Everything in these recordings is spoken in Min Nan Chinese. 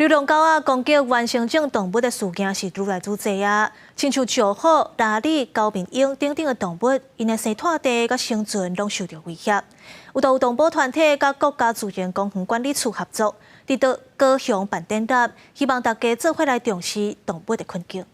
流浪狗仔攻擊原生種動物的事件是愈來愈濟啊！親像石虎、鯪鯉、高面鷹等等的動物，𪜶的生態地佮生存攏受著威脅。有都有動保團體佮國家自然公園管理處合作，佇到高雄辦展覽，希望大家做伙來重視動物的困境。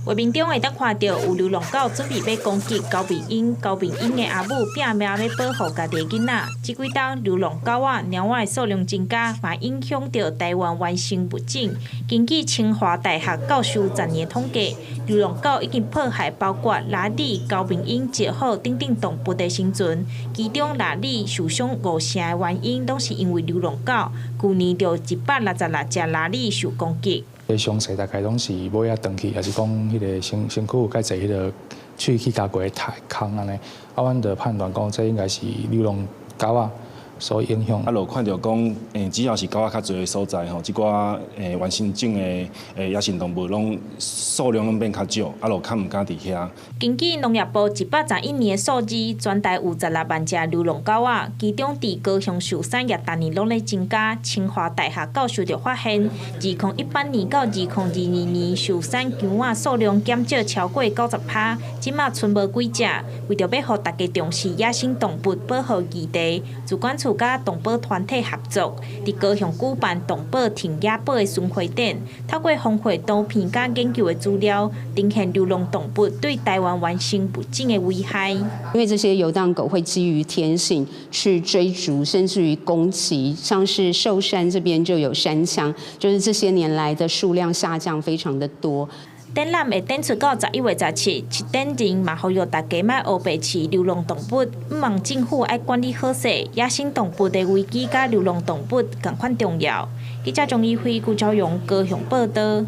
畫面中會當看著有流浪狗準備欲攻擊高面鷹，高面鷹的阿母拚命欲保護家己的囡仔。這幾冬流浪狗仔、貓仔的數量增加，嘛影響著台灣原生物種。根據清華大學教授十年統計，流浪狗已經破壞包括鯪鯉、高面鷹、石虎等等動物的生存。其中鯪鯉受傷五成的原因，攏是因為流浪狗。舊年就166隻鯪鯉受攻擊。傷勢大概攏是尾仔斷去，抑是講彼个身身軀有較濟彼个喙齒咬過的空按呢，啊，阮就判斷講這應該是流浪狗仔所影響。啊，就看著講，只要是狗仔較濟的所在吼，這寡原生種的野生動物攏數量攏變較少，啊，就較毋敢佇遐。根據農業部111年的數字，全台有16萬隻流浪狗仔，其中佇高雄壽山也逐年攏咧增加。清華大學教授就發現，2018年到2022年，壽山羌仔數量減少超過90%，這馬賰無幾隻。為著欲予大家重視野生動物保護議題，自管處佮動保團體合作，佇高雄舉辦動保挺野保的巡迴展，透過豐富圖片佮研究的資料，呈現流浪動物對台灣原生物種的危害。因為這些遊蕩狗會基於天性去追逐，甚至於攻擊，像是壽山這邊就有山羌，就是這些年來的數量下降非常的多。展覽會展出到11月17，策展人嘛呼籲大家莫烏白飼流浪動物，毋望政府愛管理好勢，野生動物的危機佮流浪動物仝款重要。記者張怡輝、顧昭勇高雄報導。